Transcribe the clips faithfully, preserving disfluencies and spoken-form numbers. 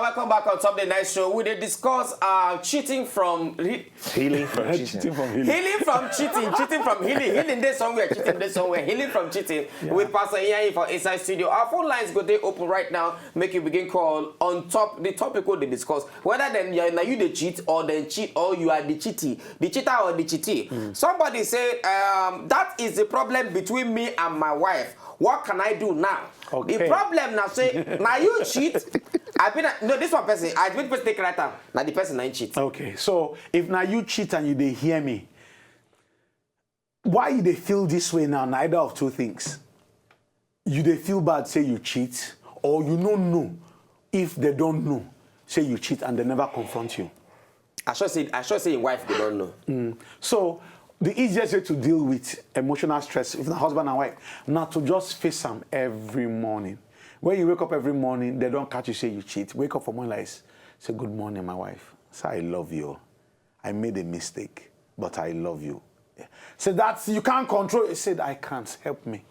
Welcome back on Top the Night Show. We dey discuss uh, cheating from he- Healing from cheating. Cheating from healing. healing from cheating, cheating from healing, healing dey somewhere, cheating dey somewhere, healing from cheating with Pastor Iyayi for inside studio. Our phone lines go dey open right now. Make you begin call on top the topic wey dey discuss. Whether then you, now you dey cheat or then cheat or you are the cheaty, the cheater or the cheaty. Somebody say um, that is the problem between me and my wife. What can I do now? Okay. The problem now say now you cheat. I been no this one person. I been person take right time. Now the person na him cheat. Okay, so if now you cheat and you dey hear me, why you dey feel this way now? Neither of two things. You dey feel bad, say you cheat, or you no know if they don't know, say you cheat and they never confront you. I sure say I sure say your wife go don know. So the easiest way to deal with emotional stress, if na husband and wife, na to just face am every morning. When you wake up every morning, they don't catch you say you cheat. Wake up for morning like this, say, "Good morning, my wife. Say I love you. I made a mistake, but I love you." Yeah. Say that you can't control it. Say, "I can't. Help me."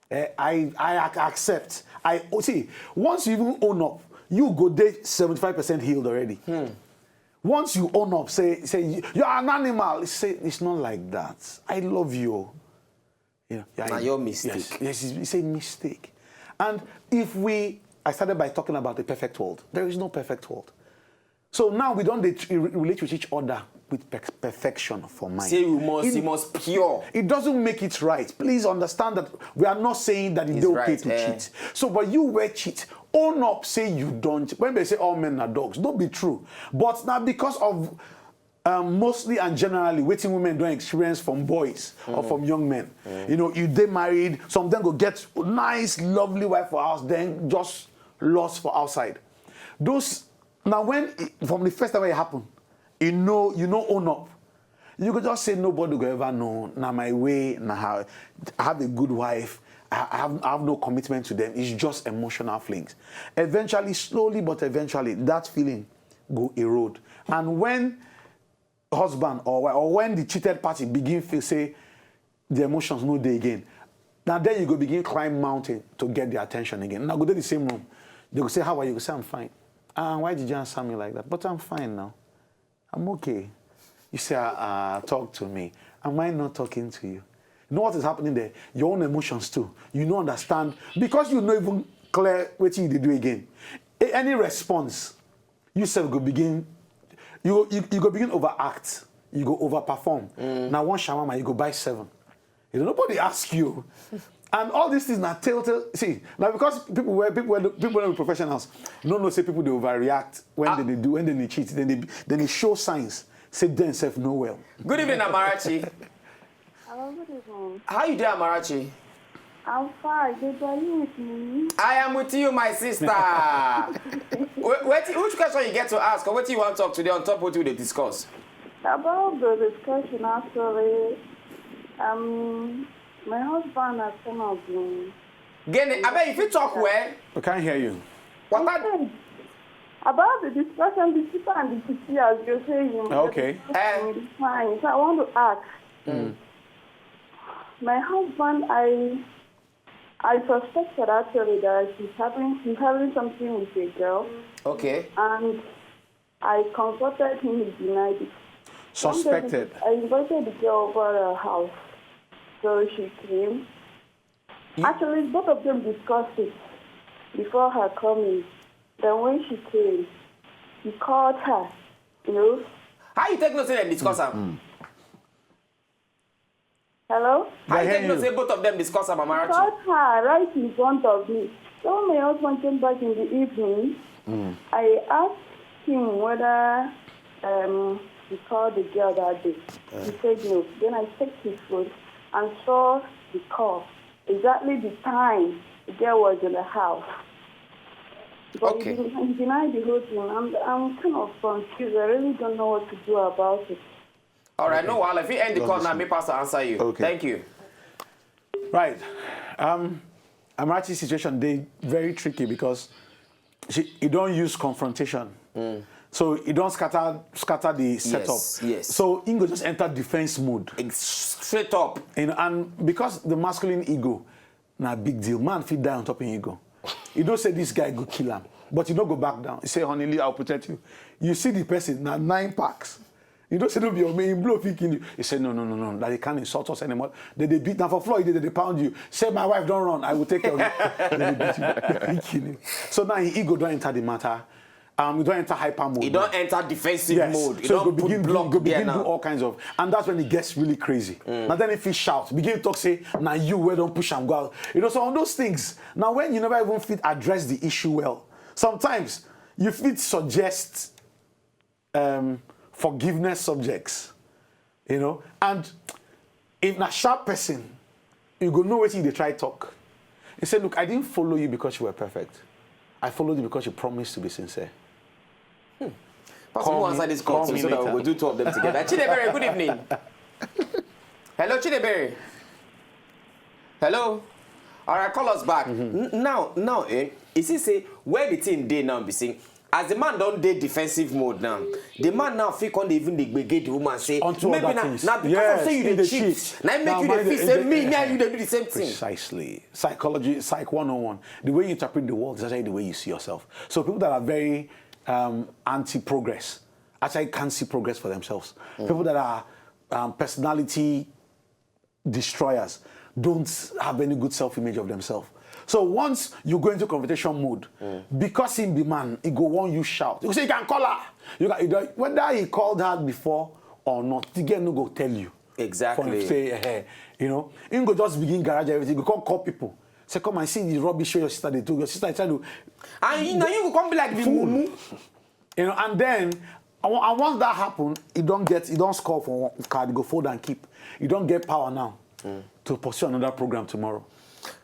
Eh, I I ac- accept. I oh, see. Once you even own up, you go dey seventy-five percent healed already. Once you own up, say say you, you are an animal. Say it's not like that. I love you. You know, yeah, Na I- your mistake. Yes, yes, it's, it's a mistake. And if we, I started by talking about the perfect world. There is no perfect world. So now we don't dey tr- re- relate with each other with per- perfection for mind. Say you must It- you must pure. It doesn't make it right. Please understand that we are not saying that it's It's okay right, to eh. cheat. So, but you were cheat. Own up, say you don't. When they say all men are dogs, don't be true. But now because of um, mostly and generally waiting women don't experience from boys or from young men. You know, you they married, some of them go get nice, lovely wife for house, then just lost for outside. Those now when it- from the first time it happened, you know you know own up. You could just say nobody go ever know. Now my way, now how I have a good wife. I I have, I have no commitment to them. It's just emotional feelings. Eventually, slowly but eventually, that feeling go erode. And when husband or wife, or when the cheated party begin feel say the emotions no dey again, now then you go begin climb mountain to get the attention again. Now go to the same room. They go say, "How are you?" You go say, "I'm fine." "Ah, why did you answer me like that?" "But I'm fine now. I'm okay." You say, "Ah, ah, talk to me. Am I not talking to you?" You know what is happening there? Your own emotions too. You no understand because you no even clear what you dey do again. A- Any response, you self go begin. You you, you go begin overact. You go overperform. Now one shawarma, you go buy seven. You know, nobody ask you. And all these things now tell tell see now because people were people were people were professionals. No no say people they overreact when they, they do when they cheat, then they then they show signs. Say themselves no well. Good evening, Amarachi. Hello, good evening. How you doing, Amarachi? I'm fine. Good, are you with me? I am with you, my sister. Wait, which question you get to ask or what you want to talk today on top of what we dey discuss? About the discussion, actually, um, my husband has come out been Gene, I bet if you talk well, We can't hear you. what I, about the discussion, the cheater and the cheaty, as you're saying. Okay. Eh. It's fine. So I want to ask. My husband, I, I suspected actually that he's having he's having something with a girl, okay. and I confronted him. He denied it. Suspected. I invited the girl over her house, so she came. Actually, both of them discussed it before her coming. Then when she came, he called her. You know. How you take no say dem discuss am? Hello. How you They take hear no you. Say both of them discuss am, He Amarachi? Called her right in front of me. So when my husband came back in the evening, I asked him whether um, he called the girl that day. He said no. Then I checked his phone and saw the call. Exactly the time the girl was in the house. But Okay. he, didn't, he denied the whole thing. I'm, I'm kind of confused. I really don't know what to do about it. All right, no wahala. If you end the call now, me pastor answer you. Okay. Thank you. Right. Um, Amarachi's situation they very tricky because she, you don't use confrontation. So you don't scatter scatter the setup. Yes. So Ingo just enter defense mode. Ex- Straight up. And, and because the masculine ego, na big deal. Man fit die on top of ego. You don't say this guy go kill him. But you no go back down. You say, "Honey, Lee, I'll protect you." You see the person, now nine packs. You don't say, "No, be your man, blow, fit kill you." He said, "No, no, no, no, that they can't insult us anymore." They, they beat, now for floor, they, they pound you. Say, "My wife don't run, I will take care of you." Then they beat you, they kill you. So now he ego don't enter the matter. Um, you don't enter hyper mode. You don't enter defensive mode. You so don't go begin, put block go begin do all kinds of, and that's when it gets really crazy. Mm. Now then, if he shout, begin talk, say, "Now you where don't push and go out." You know, so on those things. Now when you never even fit address the issue well, sometimes you fit suggest um, forgiveness subjects, you know, and if na sharp person, you go know what they try talk. He said, "Look, I didn't follow you because you were perfect. I followed you because you promised to be sincere." Hmm. Pastor, who answer this call so that we go do two of them together? Chidebere, good evening. Hello, Chidebere. Hello. All right, call us back. Mm-hmm. Now, now, eh, you see, say where the thing dey now be saying, as the man don't dey defensive mode now, the man now feel come dey even dey gbege the woman say, maybe na, na because of say you dey cheat, na make you dey feel say me, me and you dey do the same thing. Precisely. Psychology, Psych one oh one. The way you interpret the world is actually the way you see yourself. So people that are very um, anti-progress actually can't see progress for themselves. Mm. People that are um, personality destroyers don't have any good self-image of themselves. So once you go into confrontation mode, mm. because him be man, he go want you shout. You say you can call her. You can, you whether he called her before or not, the girl no go tell you. Exactly. Say, hey, you know, he go just begin garage everything. He go call, call people. Say, "Come and see the rubbish your sister they do. Your sister is trying to." And you know, you go come be like the mumu. You know, and then and once that happen, you don't get, you don't score for one card, you go fold and keep. You don't get power now mm. to pursue another program tomorrow.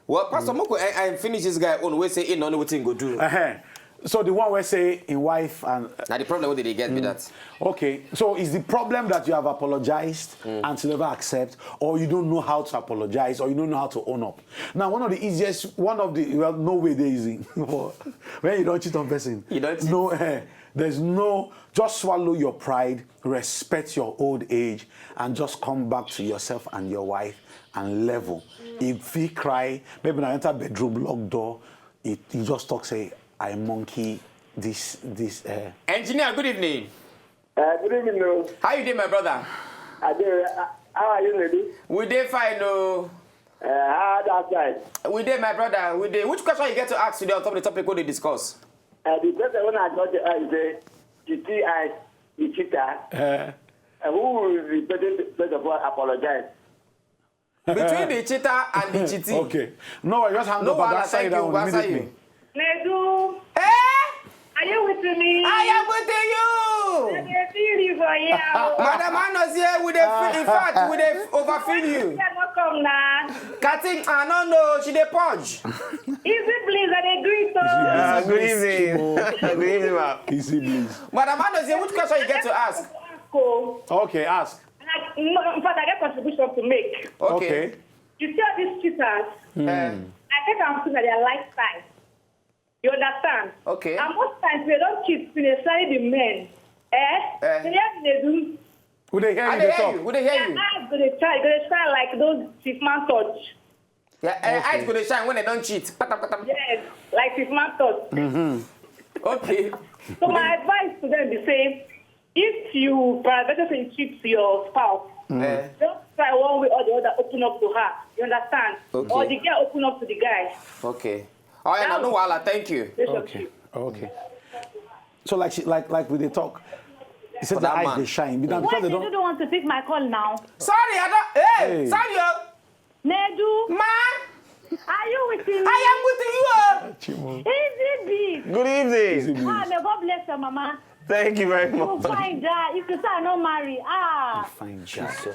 Well, Pastor mm. Moko, I, I finish this guy on. We say in only thing go do. Uh-huh. So the one we say in wife and uh, now the problem what did they get mm. with that? Okay, so is the problem that you have apologized mm. and to never accept, or you don't know how to apologize, or you don't know how to own up? Now, one of the easiest, one of the well, no way they easy. When you don't cheat on person, you don't cheat. No, eh, there's no. Just swallow your pride, respect your old age, and just come back to yourself and your wife and level. If he cry, maybe now enter bedroom, lock door. It, he just talk say, "I monkey this this." Uh. Engineer, good evening. Uh, good evening, no. How you doing, my brother? I do. Uh, how are you, lady? We dey fine, no. Uh, how that side? We dey, my brother. We dey. Which question you get to ask today on top of the topic we dey discuss? Uh, the person when I got the uh, is the G T I, the cheater. Uh. Uh, who will be better, first of all, apologize? Between the cheater and the cheating. Okay. No, I just hang no, up. I'll answer you that one immediately. Nedu. Eh? Are you with me? I am with you. I dey feel you for here. Madam Anos here, we dey feel, in fact, we dey overfeel you. You not come now. Cutting, I don't know, she dey purge. Easy, please, I dey greet you. Ah, good evening. Good evening, ma'am. Easy, please. Madam Anos here, which question you get to ask? Okay, ask. And I, no, in fact, I get contribution to make. Okay. Okay. You see all these cheaters? Mm. Eh. I take am to their lifestyle. You understand? Okay. And most times they don't cheat, they side the men. Eh? Eh. They have they do. Who they hear you? They talk. Who they hear you? Their eyes go dey shine, go dey shine like those thief man touch. Yeah, eh, okay. Eyes go dey shine when they don't cheat. Patam, patam. Yes, like thief man touch. Mm-hmm. Okay. So my advice to them be say, if you better say you cheat to your spouse, mm. Eh. Just try one way or the other, open up to her. You understand? Okay. Or the girl open up to the guy. Okay. Oh, yeah, no, no, wahala. Thank you. Okay. Okay. So like she, like like we dey talk. He said the eyes they shine. Because they don't want to pick my call now. Sorry, I don't. Hey, hey. Sorry, oh. Nedu. Ma. Are you with me? I am with you. Oh. Chimo. Easy beat. Good evening. Easy beat. Ah, may God bless your mama. Thank you very much. You find that if you say I no marry, ah. You find Jesus.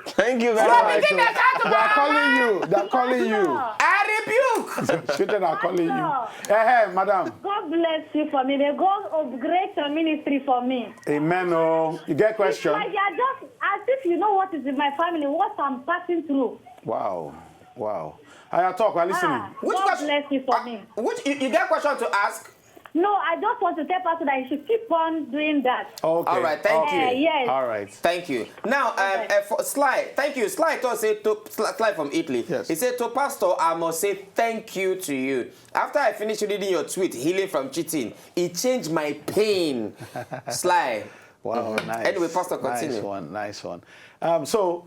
Thank you very much. They are calling you. They are calling you. I rebuke. Children are calling you. Eh, eh, madam. God bless you for me. May God upgrade your ministry for me. Amen. Oh, you get question? It's like you are just as if you know what is in my family, what I'm passing through. Wow. Wow. I talk, I listening. Ah, which God question, bless you for uh, me. Which you, you get question to ask? No, I just want to tell Pastor that he should keep on doing that. Okay. All right, thank okay. you. Uh, yes. All right. Thank you. Now, um, Okay. uh, for Sly, thank you. Sly, to say to Sly, Sly from Italy. Yes. He said, "To Pastor, I must say thank you to you. After I finished reading your tweet, healing from cheating, it changed my pain." Sly. Wow, nice. Anyway, Pastor, Nice continue. one, nice one. Um, so,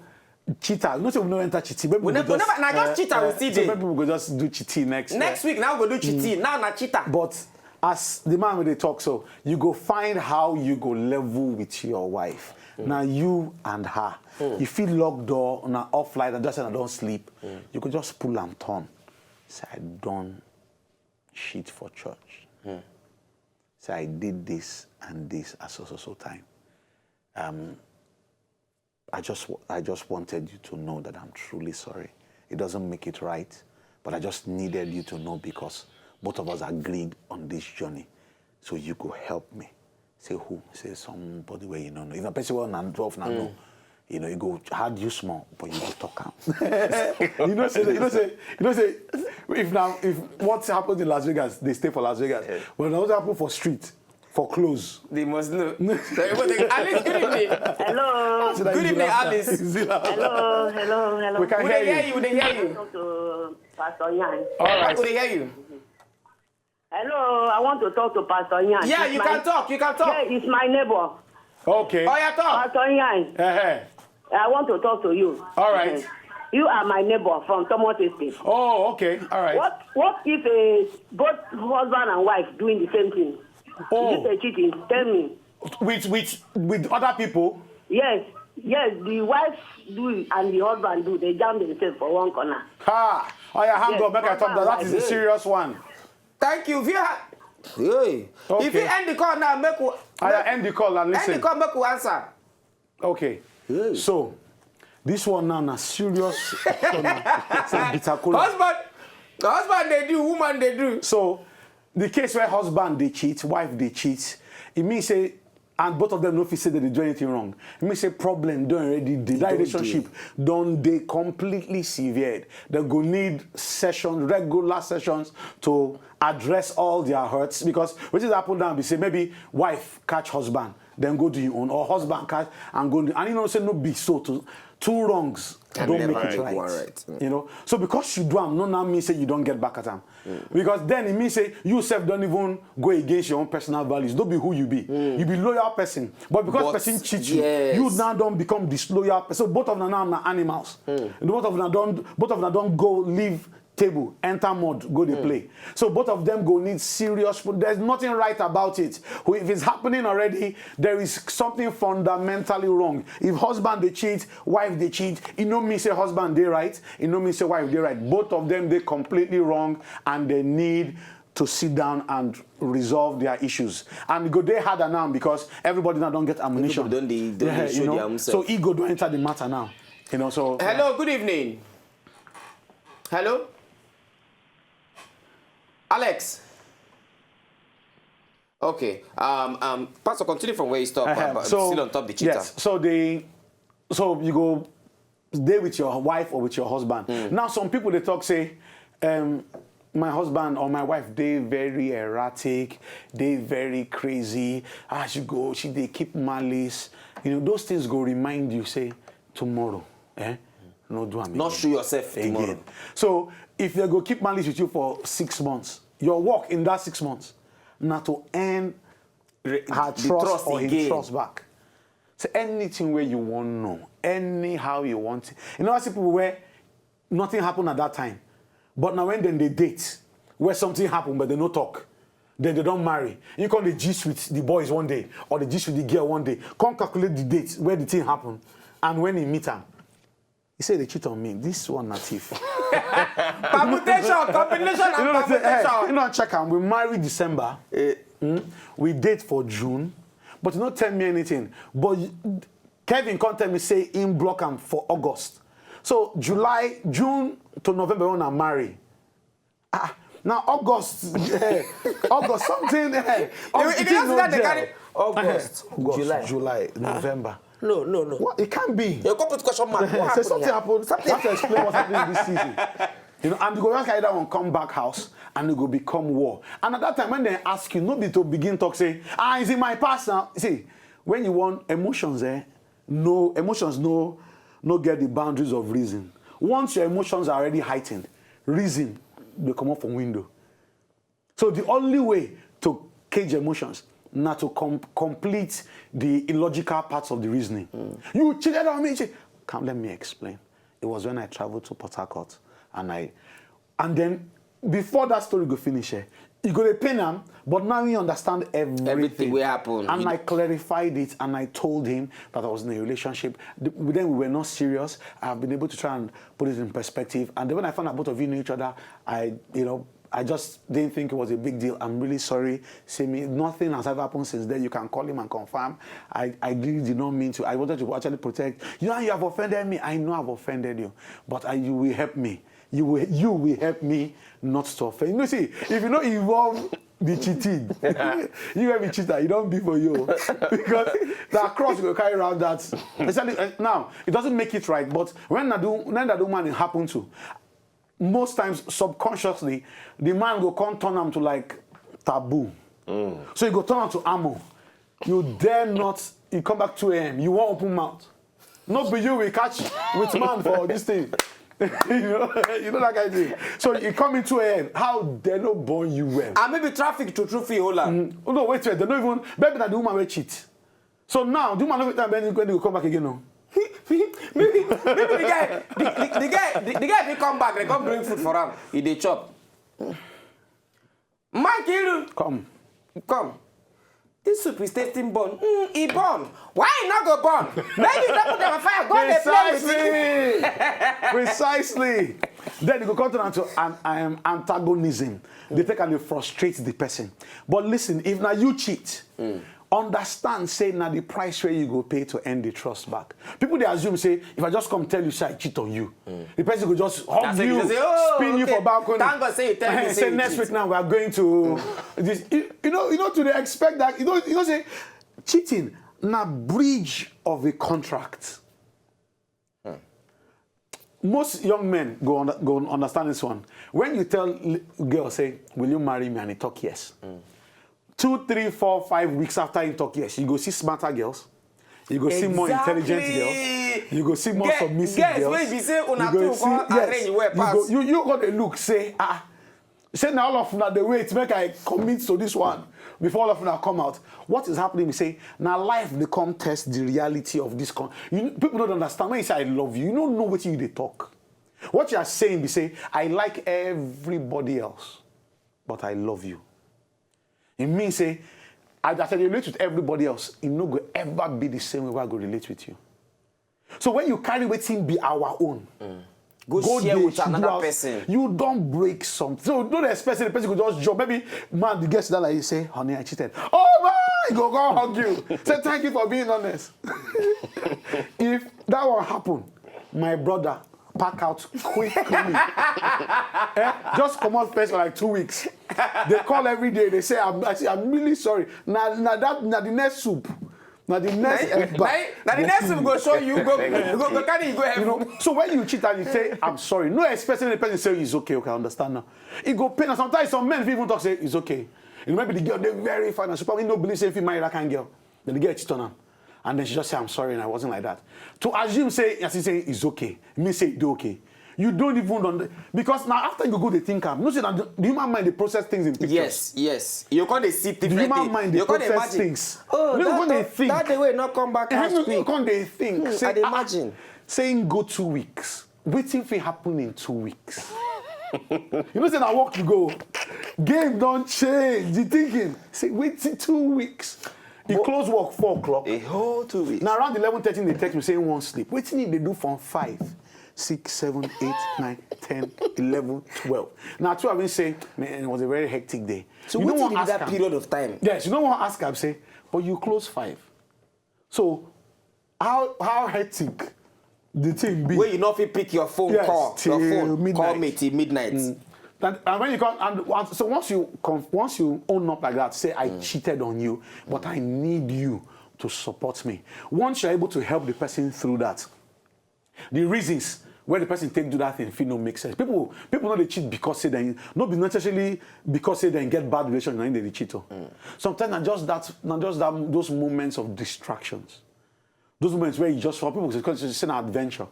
cheater, you know, say we no enter cheating. Maybe We go never- we never- na just cheater we uh, still so dey. Maybe we go just do cheating next. Next uh, week, now we go do cheating. Now, na cheater. But as the man wey dey talk so, you go find how you go level with your wife. Now you and her, you feel locked door, now off light, and just say I don't sleep. You could just pull and turn. Say I don't shit for church. Say I did this and this at so so so time. Um, I just wa- I just wanted you to know that I'm truly sorry. It doesn't make it right, but I just needed you to know because both of us agreed on this journey. So you go help me. Say who? Say somebody where you don't know. If a person will not twelve now, no. You know, you go hard you small, but you go talk am. you know, say, you know, say, you know, say, if now, if what happens in Las Vegas, they stay for Las Vegas. But now what happen for street, for clothes. They must know. So, everybody, Alice, good evening. Hello. So that Good you evening, laugh. Alice. You see that? Hello, hello, hello. We can We hear dey hear you. you. We dey hear you. Talk to Pastor Yan. All right. We dey hear you. Hello, I want to talk to Pastor Yan. Yeah, He's you my- can talk. You can talk. Yeah, he's my neighbor. Okay. Oh, yeah, talk. Pastor Yan, Uh-huh. I want to talk to you. All right. You are my neighbor from Thomas Estate. Oh, okay. All right. What what if a both husband and wife doing the same thing? Oh. Is it a cheating? Tell me. With with with other people. Yes, yes, the wife do it and the husband do. They jam themselves for one corner. Ha! Oh yeah, hang Yes, on, make I talk that. That is a yes. serious one. Thank you. If you ha- hey. Okay. If you end the call now, make we I end the call and end listen. the call, make we answer. Okay. Hey. So, this one now na serious. Some bitter kola. Husband, the husband they do, woman they do. So, the case where husband they cheat, wife they cheat, it means say, and both of them no fit say that they do anything wrong. It means say problem done already. Dey. That Don relationship don't they completely severed. They go need sessions, regular sessions to address all their hurts because what is happen now be say maybe wife catch husband, then go do your own, or husband catch and go do, and you know say no be so to two wrongs Can don't never make it make right. One right. Mm. You know, so because you do am, no now mean say you don't get back at am. Because then it means say you self don't even go against your own personal values. Don't be who you be. You be loyal person, but because But person cheat you, yes. you now don't become disloyal person. So both of them now are animals. Both of them don't. Both of them don't go leave table, enter mud, go they play. So both of them go need serious. There's nothing right about it. If it's happening already, there is something fundamentally wrong. If husband they cheat, wife they cheat, it no mean say husband they right, it no mean say wife they right. Both of them they completely wrong, and they need to sit down and resolve their issues. And go they harder now because everybody now don't get ammunition. People don't dey- don't dey show you know? their own self. So ego don't enter the matter now. You know, so Hello, good evening. Hello, Alex. Okay, um, um, Pastor, continue from where you stop. Uh-huh. uh, but So, still on top the cheater. Yes. So they, so you go stay with your wife or with your husband. Now some people they talk say, um, my husband or my wife they very erratic, they very crazy. As you go, she they keep malice. You know those things go remind you say tomorrow, eh? No do am Not again. Show yourself Again. Tomorrow. So if they go keep malice with you for six months, your work in that six months, now to earn Re- her the trust, trust or his again. Trust back. So anything where you want know, anyhow you want it. You know, I see people where nothing happened at that time, but now when then they date, where something happened but they no talk, then they don't marry. You call the gist with the boys one day or the gist with the girl one day. Come calculate the date where the thing happened and when he meet am. He said they cheat on me. This one na thief. Permutation, combination, You and know, say, hey, permutation. You know, check am. We married December. Hmm? We date for June, but you not tell me anything. But you- Kevin can't tell me say in block am for August. So July, June to November when I marry. Ah, now August, eh, August something. Eh, If you thing ask no that, they gel. carry August, August, July. July, November. No, no, no. What? It can't be. You come put question mark. What Yeah, say happened something here? Happened. You have to explain what happened this season. You know, and you go just carry that one come back house and e go become war. And at that time, when dem ask you, no be to begin talk say, "Ah, is it my past now?" See, when you want emotions, eh, no, emotions no, no get the boundaries of reason. Once your emotions are already heightened, reason dey comot from window. So the only way to cage emotions na to com complete the illogical parts of the reasoning. You cheated on me. Come, let me explain. It was when I traveled to Port Harcourt and I, and then before that story go finish, eh, e go dey pain am, but now he understand everything. Everything wey happen. And He I clarified it and I told him that I was in a relationship. Th- Then we were not serious. I've been able to try and put it in perspective. And then when I found out both of you knew each other, I, you know, I just didn't think it was a big deal. I'm really sorry. See me, nothing has ever happened since then. You can call him and confirm. I, I really did not mean to. I wanted to actually protect you. Know you have offended me. I know I've offended you, but I, you will help me. You will, you will help me not to offend. You know, see, if you no involve the cheating, you and me cheater, you don't be for you because that cross you go carry around that. Especially uh, now, it doesn't make it right. But when that do when that woman it happen to, most times subconsciously, the man go come turn am to like taboo. So you go turn am to armor. You dare not. You come back two a.m., you won't open mouth. No be you we catch with man for this thing. You know, you know that kind of thing. So you come in two a.m., how dare no born you well? And maybe traffic to true fit hold am. Oh, no, wait, wait. They don't even. Maybe na the woman will cheat. So now the woman no fit time when when they go come back again. No. Maybe maybe the guy the, the, the guy the, the guy fit come back, they come bring food for am, he dey chop. Mike Iru, Come. Come. This soup is tasting burn. Mm, e burn. Why e no go burn? Maybe you no put am for fire. Go dey play with it. Precisely. Precisely. Then you go come to an, an, an antagonism. They take and they frustrate the person. But listen, if now you cheat, understand say na the price where you go pay to earn the trust back. People they assume say if I just come tell you say I cheat on you, the person go just hug That's it, you, you say, "Oh, spin you okay. For balcony. Thank God say you tell me Eh, say say you next cheat." Week now we are going to this. You, you know, you know to dey expect that. You know, you know say cheating na breach of a contract. Most young men go under, go understand this one. When you tell li- girl say, "Will you marry me?" and he talk yes, two, three, four, five weeks after he talk yes, you go see smarter girls. You go see more intelligent girls. Exactly. You go see more Girl- submissive girls girls. Wey be say una You go two see- come yes. Arrange well You go- pass. You you go dey look say ah. Say now all of una dey wait make I commit to this one before all of una come out. What is happening be say now life dey come test the reality of this. Con you, people don't understand when you say I love you. You don't know what you dey talk. What you are saying be say I like everybody else, but I love you. It means say I, as I relate with everybody else, it no go ever be the same way I go relate with you. So when you carry wetin be our own, Go go share dey with another throughout, person. You don't break something. So don't expect say the person go just jump. Maybe man, the guest that like you say, "Honey, I cheated." Oh man, he go go hug you. Say thank you for being honest. If that one happen, my brother, pack out quickly. Eh? Just come out first for like two weeks. They call every day. They say, "I'm, I say, I'm really sorry." Now, now that now the next soup. Now the next Na, na, na the next thing go show you go go go carry you go You heaven. Know, so when you cheat and you say, "I'm sorry," no expecting the person say it's okay, okay, I understand now. It go pain. And sometimes some men fit even talk say it's okay. You know, maybe the girl they very fine and super. You know, believe say if you marry that kind of girl, then the girl cheat on her, and then she just say, "I'm sorry, and I wasn't like that." To assume say as you say it's okay, me say it's okay. You don't even under, because now after you go dey think am, you know say na the the human mind dey process things in pictures. Yes, yes. You can't dey see The different human things. mind dey You can't process imagine. things. Oh, You know, that, when they that, think, that day wey no come back Eh, last you week. Can't dey think. Hmm, Say, I dey ah, imagine. Saying go two weeks. Wetin fit happen in two weeks? You know say na work you go. Game don change. The thinking. Say wetin two weeks. He close work four o'clock. A whole two weeks. Now around eleven thirty, they text me saying one sleep. Wetin he dey do from five, six, seven, eight, nine, ten, eleven, twelve. Now two I been say, man, it was a very hectic day. So You know wetin what be ask that am? Period of time? Yes, you know what ask am say, but you close five. So how how hectic the thing be? Wey you no fit pick your phone, Yes, call till your phone, call midnight. me till midnight. And, and when you come and once- so once you come, once you own up like that, say I cheated on you, but I need you to support me. Once you're able to help the person through that, the reasons Where the person take do that thing, if it no make sense. People, people no dey cheat because say they no be necessarily because say they get bad relation na im they dey cheat. Oh. Sometimes na just that, na just that those moments of distractions, those moments where you just for people because say na adventure.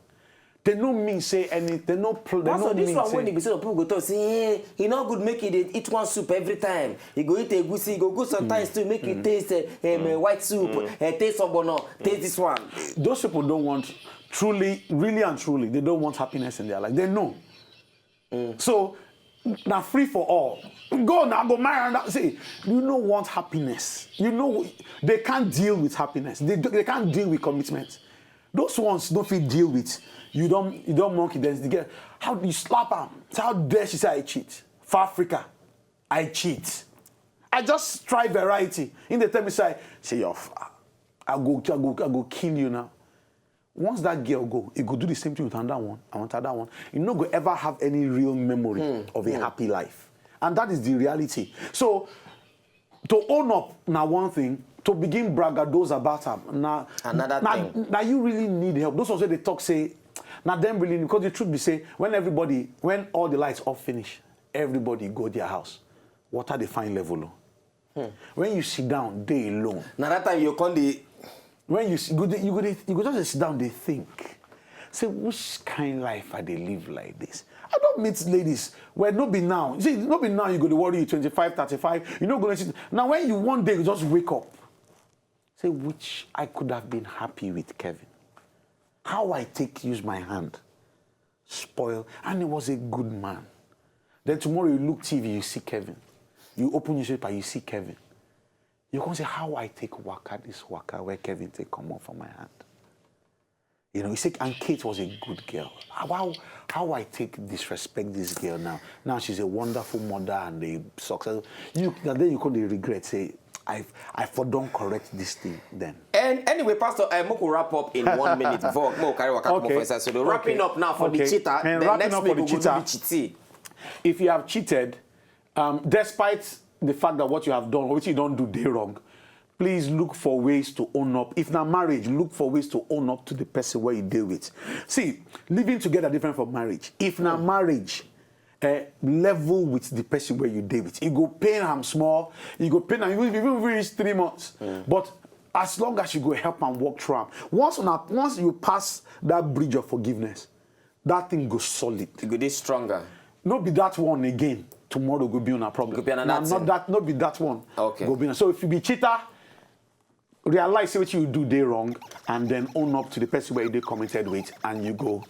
They no mean say any. They no. Pl- they Pastor, no this mean one say, when e be say people go talk say, "Hey, e no good make you dey eat one soup every time. You go eat egusi, you go go sometimes too make you taste uh, um, uh, white soup, uh, taste ogbono, taste this one." Those people don't want truly, really and truly, they don't want happiness in their life. They know. So now free for all. Go now, go marry another. See, you no want happiness. You know they can't deal with happiness. They, they can't deal with commitment. Those ones don't feel deal with. You don't you don't monkey dance. They get how do you slap her? How dare she say I cheat? For Africa, I cheat. I just try variety. In the tell me say, say your fa- I go I go I go kill you now. Once that girl go, he go do the same thing with another one. I want another one. You no go ever have any real memory of a happy life, and that is the reality. So to own up now one thing, to begin braggadoze about am now Another now, thing. Now you really need help. Those ones wey dey talk say now them really because the truth be say when everybody when all the lights off finish, everybody go their house. Water the fine level. Oh. When you sit down, dey alone. Na that time you come dey When you s- you go dey, you go dey, you go just dey sit down dey think say which kind life I dey live like this. I don meet ladies wey no be now. See, no be now you go dey worry you twenty-five, thirty-five. You no go dey sit. Now when you one day you just wake up, say which I could have been happy with Kevin. How I take use my hand, spoil, and he was a good man. Then tomorrow you look T V, you see Kevin. You open newspaper, you see Kevin. You can say how I take waka this waka where Kevin take come off from my hand. You know, he said, and Kate was a good girl. How how I take disrespect this girl now? Now she's a wonderful mother and a success. You now then you come dey regret say I I for don't correct this thing then. And anyway, Pastor, uh, make we wrap up in one minute. Vog, make we carry waka comot Okay. for inside. So the wrapping Okay. up now for Okay. the cheater. And Then wrapping next up week for we the go do the cheater. cheating. If you have cheated, um, despite the fact that what you have done or what you don't do dey wrong, please look for ways to own up. If na marriage, look for ways to own up to the person where you deal with. See, living together different from marriage. If na marriage, uh, level with the person where you deal with. You go pain am small. You go pain am even even if you reach three months. But as long as you go help and walk through am, once una once you pass that bridge of forgiveness, that thing go solid. You go dey stronger. No be that one again. Tomorrow go be on a problem. Go be another Na thing. Not that, no be that one. Okay. Go be so if you be cheater, realize say what you do dey wrong, and then own up to the person where you dey committed with, and you go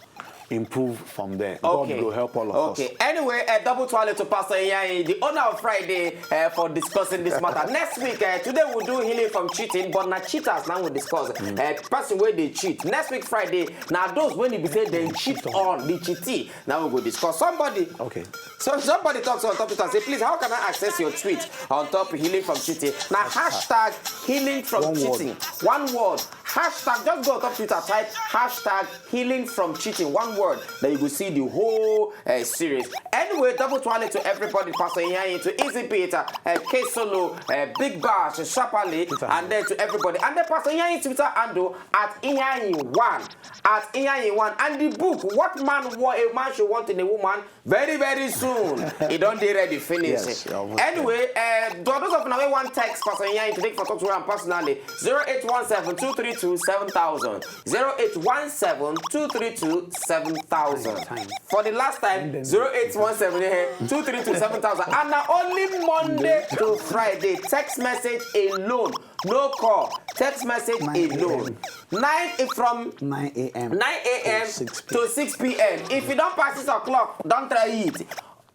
improve from there. Okay. God will help all of Okay. Us. Anyway, uh, double twale to Pastor Iyayi, the owner of Friday, uh, for discussing this matter. Next week, uh, today we'll do healing from cheating, but na cheaters now we discuss. Uh, person where they cheat. Next week Friday, now those when they be say they cheat on the cheatee. Now we go discuss somebody. Okay. So somebody talks on top Twitter say, please, how can I access your tweet on top healing from cheating? Now hashtag healing from One word. cheating. One word. Hashtag just go on top Twitter, type hashtag healing from cheating. One word. Then you will see the whole uh, series. Anyway, double twale to everybody, Pastor Iyayi, to Easy Peter, uh, K Solo, uh, Big Bash, Shapali, and then to everybody. And then Pastor Iyayi Twitter handle at Iyayi one. At Iyayi one. And the book, What Man Wa- A Man Should Want in a Woman, very, very soon. It don't dey ready finish. Yes, I will. Anyway, uh, to those of you wey want text Pastor Iyayi to take for talk to am personally, zero eight one seven two three two seven thousand. zero eight one seven two three two seven thousand. For the last time, zero eight one seven two three two seven thousand. And na only Monday to Friday, text message alone. No call, text message alone. Nine from nine a.m. to six p.m. If you don't pass six o'clock, don't try it.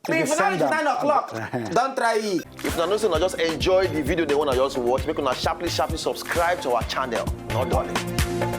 If you don't reach nine o'clock, don't try it. If you know say una just enjoy the video they wanna just watch, make una sharply sharply subscribe to our channel. No darling.